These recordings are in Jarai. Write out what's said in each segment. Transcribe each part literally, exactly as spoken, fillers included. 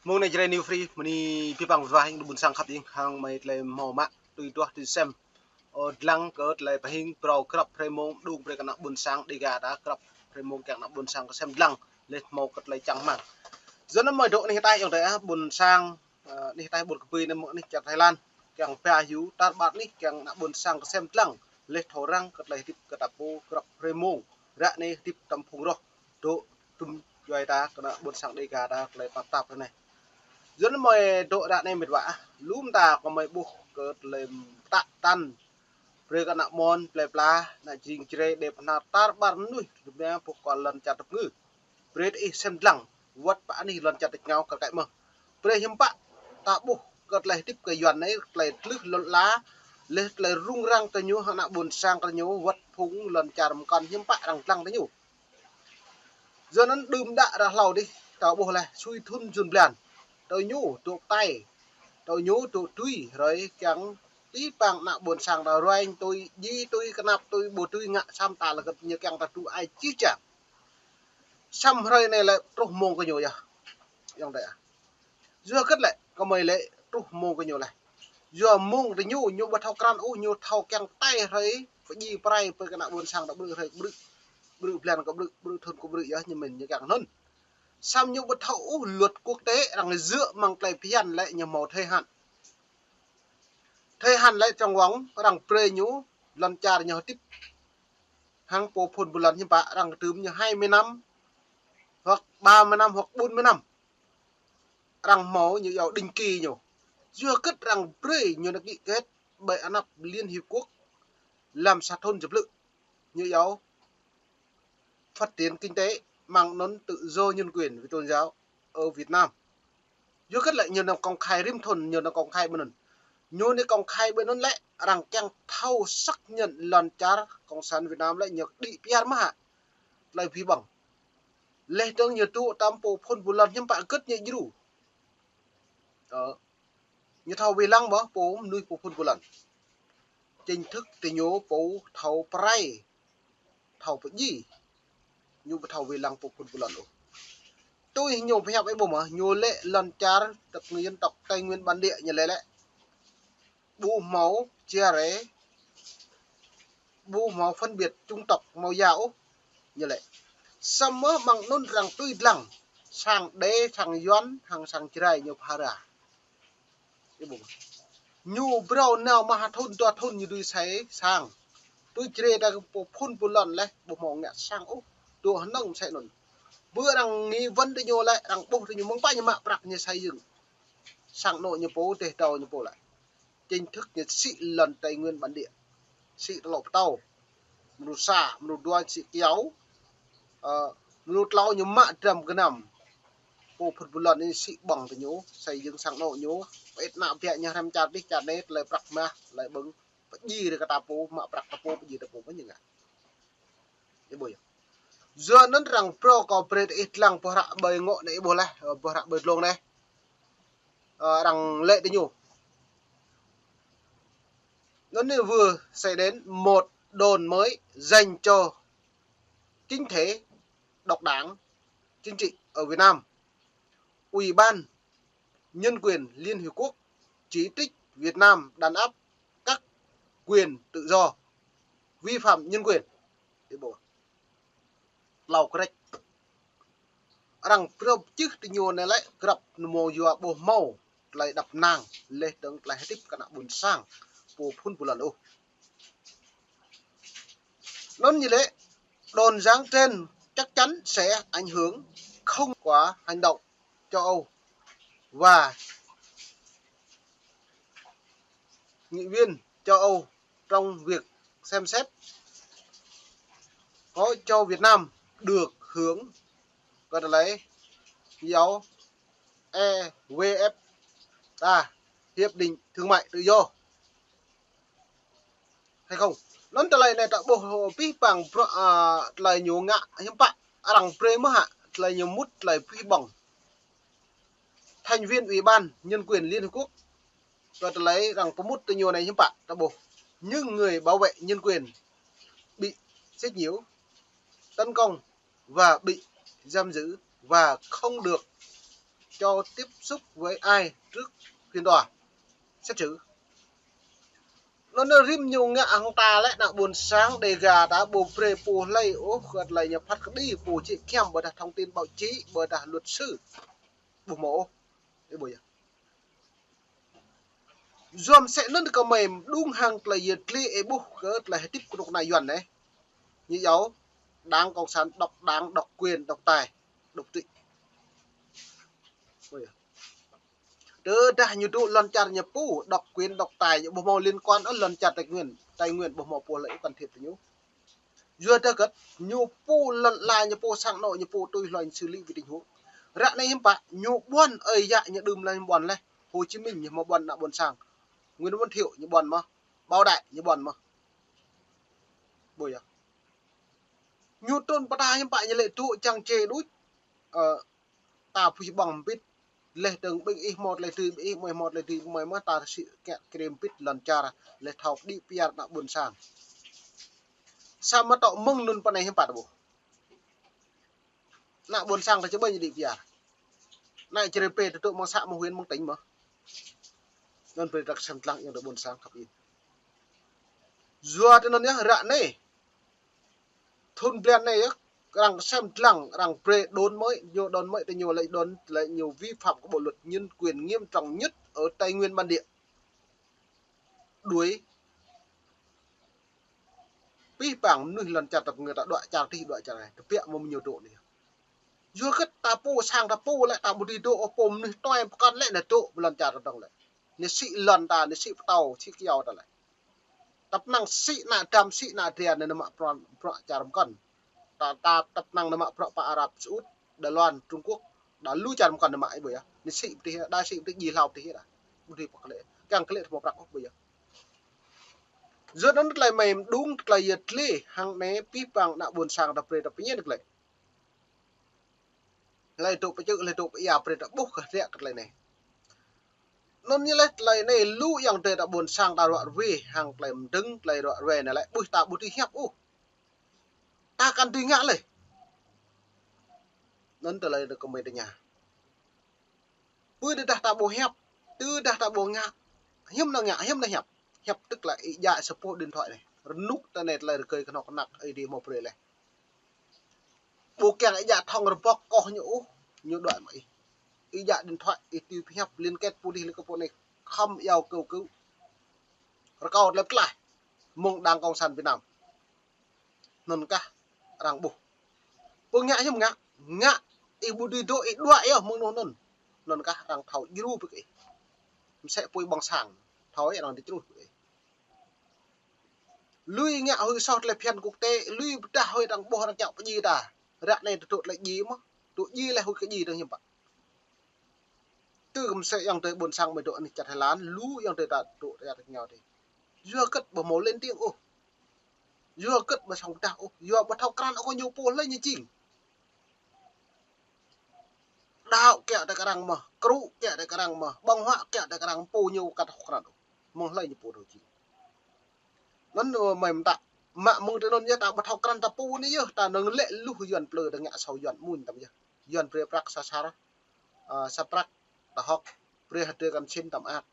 Mông anai Jrai New Free, mơni pơpăng wah hing ƀôn sang khăp hing hăng mơi tơlơi hmâo mă, tui duah tui sem. Ơ, dlăng kơ tơlơi pơhing phrâo grăp hrơi mông đung brơi kơ ană ƀôn sang Dega ta grăp hrơi mông kiăng ană ƀôn sang kơ sem dlăng, lĕ hmâo kơ tơlơi čang rơmang. Yua anŭn mơi dŏ anih ataih ayŏng adơi ah, ƀôn sang, ơ, anih ataih ƀôn kơpui anai mơ̆ng anih čar Thái Lan, kiăng ba hyu, tar ƀar anih kiăng ană ƀôn sang kơ sem dlăng, lĕ thâo răng kơ tơlơi hơdip kơ ta pô grăp hrơi mông, ră anai hơdip tăm phung roh, dŏ tum djuai ta kơ ană ƀôn sang Dega ta tơlơi tap tap ră anai. Yua anŭn mơi dŏ ră anai mĕt wa ah, lŏm ta kơ mơi ƀuh kơ tơlơi tă tăn, brơi kơ ană mon, plơi pla, ană jing Jrai, Dep, Bahnar, tar ƀar mơnuih, lŏm ta ƀuh kơ lŏn čar tơpơngư. Brơi tơ ih sem dlăng, wơ̆t pơ anih lŏn čar tơčơngao kơ kaĭ mơ̆. Brơi hiư̆m pă, ta ƀuh kơ tơlơi hơdip kơ Yuan anai, tơlơi tlưh lŏn ala, lĕ tơlơi rŭng răng tơ ñu, ană ƀôn sang tơ ñu, wơ̆t phung lŏn čar mơkŏn hiư̆m pă arăng dlăng tơ ñu. Yua anŭn đưm đă ră hlâo adih, ta ƀuh laih, sui thŭn jun blan. Tơ ñu, dŏ tai. Tơ ñu, dŏ tui, hrơi kiăng, ti păng ană ƀôn sang ta ruai tui, ji tui, kơnăp tui, ƀu tui ngă sam ta lơkơt ñu kiăng ta tui ai čih čang. Sam hrơi anai lĕ truh mông kơ ñu yơh. Ayŏng adơi ah. Yua hơget lĕ, kơ mơi lĕ truh mông kơ ñu laih. Yua mông tơ ñu, ñu ƀu thâo krăn ôh, ñu thâo kiăng tai hrơi, pơji pơrai, pơ kơ ană ƀôn sang ta ƀrư̆ hrơi, ƀrư̆, ƀrư̆ blan kơ ƀrư̆, ƀrư̆ thŭn kơ ƀrư̆ yơh, ñu mĭn ñu kiăng anŭn. Sam ñu ƀu thâo ôh luật quốc tế, arăng djơ̆ mơ̆ng tơlơi phiăn lĕ ñu hmâo thời hạn. Thời hạn lĕ trong vòng, arăng brơi ñu, lŏn čar ñu hơdip. Hăng pô phŭn ƀu lŏn hiư̆m pă, arăng tơm ñu hai mươi năm, hoặc ba mươi năm, hoặc bốn mươi năm. Arăng hmâo ñu yua định kỳ ñu. Yua hơget arăng brơi ñu anŭn ký kết ƀơi anăp Liên Hiệp Quốc lăm sa thŭn jơplư̆. Ñu yua phát triển kinh tế, mơ̆ng anŭn tự do nhân quyền về tôn giáo ở Việt Nam. Yua hơget lĕ ñu anŭn công khai rĭm thŭn, ñu anŭn công khai ƀơi anŭn. Ñu anai công khai ƀơi anŭn lĕ, arăng kiăng thâo xác nhận lŏn čar Cộng sản Việt Nam lĕ ñu đĭ piar mơ̆ hă. Tơlơi pơhing ƀơ̆ng. Lĕ tơ̆ng ñu tŭ tăm pô phŭn ƀu lŏn hiư̆m pă hơget ñu djru. Ơ. Ñu thâo wai lăng mơ̆ pô mơnuih pô phŭn ƀu lŏn. Chính thức tơ ñu pô thâo pơrai, thâo pơji. Ñu ƀu thâo wai lăng pô phŭn ƀu lŏn ôh. Tui ñu pơhiăp ih ƀuh mơ̆, ñu lĕ lŏn čar tơ dân tộc Tây Nguyên bản địa ñu lĕ lĕ. Ƀu hmâo chia rẽ, ƀu hmâo phân biệt chủng tộc mơ̆ yua ôh, ñu lĕ. Samơ̆ mơ̆ng anŭn arăng tui dlăng, sang Đê, sang Yuan, hăng sang Jrai ñu phara. Ih ƀuh. Ñu phrâo nao mă ha thŭn, dua thŭn ñu dưi sai sang. Tui Jrai ta kơ pô phŭn ƀu lŏn lĕ, ƀu hmâo ngă sang ôh. Dua hnơ̆ng sai anŭn. Ƀơi arăng nghi vấn tơ ñu lĕ, arăng ƀuh tơ ñu mơ̆ng pă ñu mă prăk ñu xây dựng. Sang anŏ ñu pô, dêh dâo ñu pô lĕ. Chính thức ñu sĭ lŏn Tây Nguyên bản địa. Sĭ tơlŏ pơtâo. Mrô sa, mrô dua sĭ kyâo. Ơ, mrô tlâo ñu mă dram gơnam. Pô phŭn ƀu lŏn anai sĭ ƀơ̆ng tơ ñu, xây dựng sang anŏ ñu. Pơit ană ƀiă ñu hrăm čar dih čar anai, tơlơi prăk mah, tơlơi ƀơ̆ng. Pơji rơka ta pô, mă prăk ta pô, pơji ta pô, mơ̆ ñu ngă. Ih ƀuh yơh. Yua anŭn arăng phrâo kơ brơi tơ ih dlăng boh hră ƀơi ngŏ anai ih ƀuh laih, ơ, boh hră ƀơi dlông anai. Ơ, arăng lĕ tơ ñu. Anŭn anai vừa xảy đến một đồn mới dành cho chính thể độc đảng chính trị ở Việt Nam. Ủy ban Nhân quyền Liên Hiệp Quốc chỉ trích Việt Nam đàn áp các quyền tự do, vi phạm nhân quyền. Ih ƀuh. Tlâo krĕč. Arăng phrâo čih tơ ñu anai lĕ grăp anŭn mơ̆ yua ƀu hmâo tơlơi đăp năng, lĕ tơ̆ng tơlơi hơdip kơ ană ƀôn sang, pô phŭn ƀu lŏn ôh. Anŭn ñu lĕ, đồn dán trên chắc chắn sẽ ảnh hưởng không qua hành động châu Âu và nghị viện châu Âu trong việc xem xét có cho Việt Nam được hưởng, gọi là lấy dấu E V F ta, Hiệp định Thương mại Tự do hay không. Anŭn tơlơi anai ta ƀuh pih păng bruă, a, tơlơi ñu ngă hiư̆m pă, arăng brơi mơ̆ hă, tơlơi ñu mŭt tơlơi pih ƀơ̆ng. Thành viên Ủy ban Nhân quyền Liên Hợp Quốc, kơ tơlơi arăng pơmŭt tơ ñu anai hiư̆m pă, ta ƀuh. Những người bảo vệ nhân quyền bị sách nhiễu, tấn công và bị giam giữ và không được cho tiếp xúc với ai trước phiên tòa xét xử. Anŭn rĭm ñu ngă hăng ta lĕ ană ƀôn sang Đêga ta ƀu brơi pô hlơi ôh kơ tơlơi ñu phat kơđi, pô čih kiăm ƀôdah thông tin báo chí, ƀôdah luật sư. Ƀu hmâo ôh. Ih ƀuh yơh. Yua mơ̆ sĕ anŭn kơmơi mơđung hăng tơlơi yơh tli ih ƀuh kơ tơlơi hơdip kơnuk kơna Yuan anai. Ñu yua Đảng Cộng sản độc đảng, độc quyền, độc tài, độc trị. Ôi. Tơdah ñu dŏ lŏn čar ñu pô, độc quyền, độc tài, ñu ƀu hmâo liên quan ôh lŏn čar Tây Nguyên, Tây Nguyên ƀu hmâo pô hlơi can thiệp kơ ñu. Yua dah kơ ñu pô lŏn ala ñu pô sang anŏ ñu pô tui hluai ñu xử lý với tình huống. Ră anai hiư̆m pă ñu ƀuăn ơi yă ñu đưm lĕ ñu ƀuăn leh. Hồ Chí Minh ñu hmâo ƀuăn ană ƀôn sang. Nguyễn Văn Thiệu ñu ƀuăn mơ̆n. Bảo Đại ñu ƀuăn mơ̆n. Ƀuh yơh. Ñu trŭn pơ ta hiư̆m pă ñu lĕ dŏ čang čê đôč. Ơ, ta pui ƀơ̆ng mbĭt. Leh dơ̆ng ƀing ih hmâo tơlơi dưi, ƀing ih hmâo tơlơi dưi, mơi mơ̆ ta rơsĭ kiăng kirim mbĭt lŏn čar, leh thâo đĭ pơyơr ană ƀôn sang. Samơ̆ tŏ mơ̆ng anŭn pơ anai hiư̆m pă ta ƀuh. Ană ƀôn sang ta či ƀu ñu đĭ pơyơr. Anai čơrê pê tơdŏ mơ̆ng xã, mơ̆ng huyện, mơ̆ng tỉnh mơ̆n. Anŭn brơi ta kơsem lăng ayŏng adơi ƀôn sang khăp in. Yua tơ anŭn yơh ră anai. Thŭn blan anai yơh, arăng kơsem lăng, arăng brơi đôn mơi, ñu đôn mơi, tơ ñu lĕ đôn, lĕ ñu vi phạm kơ bộ luật nhân quyền nghiêm trọng nhất ở Tây Nguyên bản địa. Đuổi pih pang mơnuih lŏn čar ta pơngơ ta đuaĭ čar tih đuaĭ čar anai, tơbiă mơ̆ ñu dŏ anai. Yua kơ ta pô sang ta pô lĕ ta ƀu dưi dŏ, pô mơnuih tuai pơkŏn lĕ ñu dŏ lŏn čar ta dơ̆ng lĕ. Ñu sĭ lŏn ta, ñu sĭ pơtâo, sĭ kyâo ta lĕ. Tăp năng sĭ ană dăm, sĭ ană dra anai ñu mă bruă, bruă čar pơkŏn. Ta, ta tăp năng ñu mă bruă pơ Arab Saudi, Đài Loan, Trung Quốc, đa lu čar pơkŏn ñu mă ih ƀuh yơh. Ñu sĭ pơtih, đa sĭ pơtih jih hlâo pơtih đa. Ƀu dưi pơkŏn lĕ. Kiăng kơ lĕ tơmô prăk ôh ƀuh yơh. Yua anŭn tơlơi mơi mơđung, tơlơi yơh tli, hăng anai pih pang ană ƀôn sang ta brơi ta pơñen kơ lĕ. Hlơi dŏ pơčư̆, hlơi dŏ pơia brơi ta ƀuh kơ hriă kơ tơlơi anai. Anŭn ñu lĕ tơlơi anai lu ayŏng adơi ta ƀôn sang ta ruă ruê, hăng tơlơi mơdơ̆ng, tơlơi ruă ruê anai lĕ ƀuh ta ƀu dưi hiăp ôh. Ta kăn dưi ngă lĕ. Anŭn tơlơi anai kơmơi tơña. Pơ tơdah ta ƀu hiăp, tơdah ta ƀu ngă, hiư̆m nao ngă, hiư̆m nao hiăp. Hiăp tức là ih djă sa boh điện thoại anai. Rơnŭk ta anai tơlơi rơgơi kơnuk kơna ih dưi hmâo brơi leh. Ƀu kiăng ih djă thŏng rơbŏk koh ñu ôh, ñu đuaĭ mă ih. Ih djă điện thoại, ih tui pơhiăp liên kết pô adih lĕ kơ pô anai khŏm iâu kơ̆u kơ̆u. Rơkâo tơlơi pơklaih mơ̆ng Đảng Cộng sản Việt Nam. Anŭn kah arăng ƀuh. Pô ngă hiư̆m ngă, ngă ih ƀu dưi dŏ ih đuaĭ yơh mơ̆ng anŭn anŭn. Anŭn kah arăng thâo djru bĕ kơ ih. Mơsĕ pui ƀơ̆ng sang, thâo ih arăng dưi djru bĕ kơ ih. Lui ngă huĭ soh tơlơi phiăn quốc tế, lui pơdah huĭ arăng ƀuh arăng čŏk pơdjai ta. Ră anai tơdŏ tơlơi djai mơ̆n, tơdŏ djai leh huĭ kơ djai dơ̆ng hiư̆m pă. Tơ kơ mơsĕ ayŏng adơi ƀôn sang mơi dŏ anih čar Thái Lan, lu ayŏng adơi ta dŏ čar ñu dih. Yua kơ ƀu hmâo lên tiếng ôh. Yua kơ ƀu song pơdah ôh, yua ƀu thâo krăn ôh kơ ñu pô hlơi ñu jing. Đaŏ kiăng ta kơ arăng mơ̆n, krŭ kiăng ta kơ arăng mơ̆n, ƀơ̆ng huă kiăng ta kơ arăng pô ñu kăt thâo krăn ôh. Mơ̆ng hlơi ñu pô dŏ jing. Anŭn mơi mơta, mă mơ̆ng tơ anŭn yơh ta ƀu thâo krăn ta pô anai yơh, ta nao lĕ luh Yuan plư ta ngă asâo Yuan mŭn tăm yơh. Yuan brơi prăk sa sar, ơ, sa prăk ta hŏk, brơi hơdrơi kăn sin ta mơak,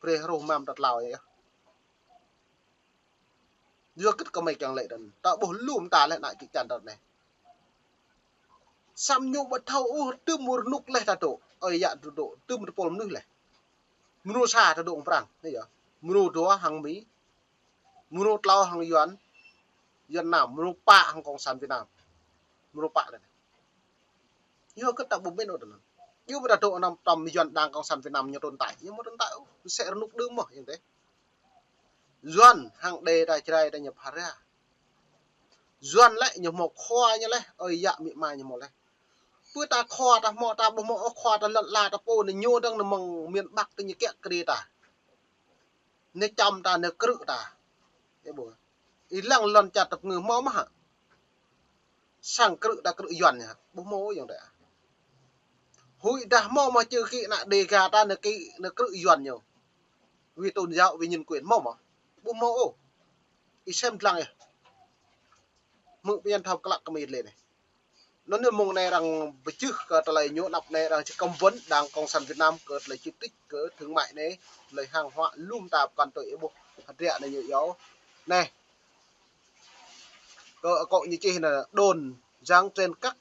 brơi hruh mam ta tlao yơh. Yua kơ kơmơi kiăng lĕ tơ̆n. Ta ƀuh lu mơta leh ană čư̆ čan ta anai. Samơ̆ ñu ƀu thâo ôh, tơm mơ̆ rơnŭk leh ta dŏ. Ơi yă ta dŏ, tơm tơpul mơnuih leh. Mrô sa ta dŏ hăng Prăng, anai yơh. Mrô dua hăng Mi. Mrô tlâo hăng Yuan, Yuan Nam, mrô pă hăng Cộng sản Việt Nam. Mrô pă leh. Yua kơ ta ƀu mĭn ôh tơ anŭn. Yua ƀu ta dŏ anăm tơm Yuan Đảng Cộng sản Việt Nam ñu tồn tại. Ñu ƀu tồn tại ôh. Mơsĕ rơnŭk đưm mơ̆n, ayŏng adơi. Yuan hăng Đê ta Jrai ta ñu phara. Yuan lĕ ñu hmâo khua ñu leh, ơi yă amĭ ama ñu hmâo leh. Pơ ta khua ta hmâo ta ƀu hmâo ôh, khua ta lŏn ala ta pô anai ñu dơ̆ng anai mơ̆ng miền Bắc ta ñu kiăng kơ ta. Anai čăm ta, anai krư̆ ta. Ih ƀuh. Ih lăng lŏn čar ta pơngơ hmâo mơ̆n hă? Sang krư̆ ta krư̆ Yuan ñu hă? Ƀu hmâo ayŏng adơi. Huĭ dah hmâo mơ̆n chữ ký ană Đêga ta anai ký anai krư̆ Yuan ñu. Vì tôn giáo, vì nhân quyền hmâo mơ̆n? Ƀu hmâo ôh. Ih sem lăng yơh. Hmư̆ pơñen thâo klă kơmơi lĕ anai. Anŭn yơh mơ̆ng anai arăng pơčeh kơ tơlơi ñu anăp anai arăng či cấm vận đảng cộng sản Việt Nam kơ tơlơi čih tĭch kơ thương mại anai, tơlơi hàng hóa lŏm ta pơkŏn tui ih ƀuh hơdră anai ñu yơh. Anai. Kơ akŏ ñu čih anai đồn rằng trên các